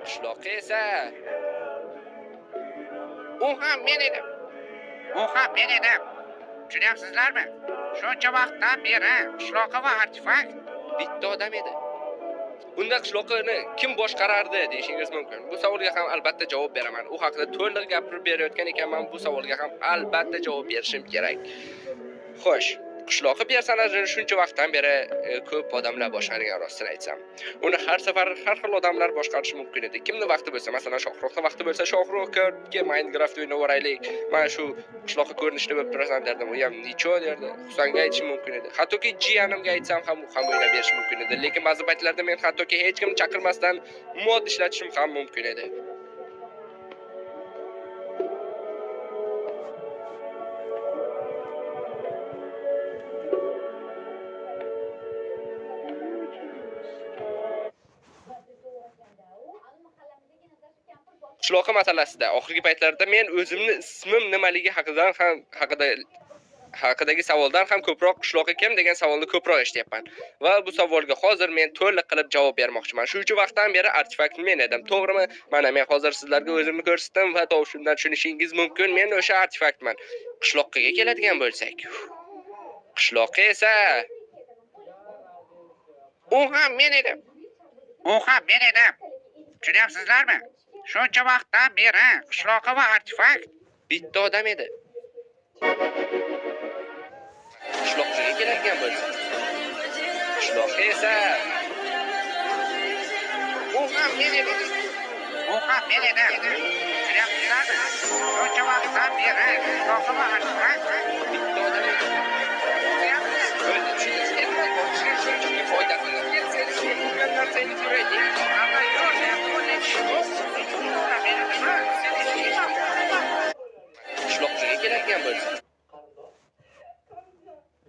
Qishloqqa esa u ham men edim. U ham men edim. Tushunyapsizlarmi? Shuncha vaqtdan beri qishloqqa va artefakt bitta odam edi. Unda qishloqni kim boshqarardi deyishingiz mumkin. Bu savolga ham albatta javob beraman. U haqida to'liq gapirib berayotgan ekanman, bu savolga ham albatta javob berishim kerak. Xo'sh, qishloqi personajini shuncha vaqtdan beri ko'p odamlar boshqargan, rostini aytsam. Uni har safar har xil odamlar boshqarishi mumkin edi. Kimni vaqti bo'lsa, masalan, Shohruxning vaqti bo'lsa, Shohruxga Minecraft o'ynab o'raylik. Mana shu qishloqi ko'rinishda bo'lib turasan derdim. U ham nicho derdi. Husanga aytishim mumkin edi. Hattoki jiyanimga aytsam ham u ham o'ynab berishi mumkin edi. Lekin ba'zi paytlarda men hattoki hech kimni chaqirmasdan mod ishlatishim ham mumkin edi. Qishloqi masalasida oxirgi paytlarda men o'zimni ismim nimaligi haqidagi savoldan ham ko'proq qishloqi kim degan savolni ko'proq eshityapman. Va bu savolga hozir men to'liq qilib javob bermoqchiman. Shuncha vaqtdan beri artefakt men edim, to'g'rimi? Mana men hozir sizlarga o'zimni ko'rsatdim va tovushimdan tushunishingiz mumkin, men o'sha artefaktman. Qishloqqa keladigan bo'lsak, qishloqqa esa u ham men edim. U ham men edim. Tushunyapsizlarmi? Shuncha vaqtdan beri qishloqi va artefakt bitta odam edi. Qishloqqa keladigan bo'lsak, qishloqqa esa u ham men edim. U ham men edim. Tushunyapsizlarmi? Shuncha vaqtdan beri qishloqi va artefakt bitta odam edi. Qishloqqa keladigan bo'lsak,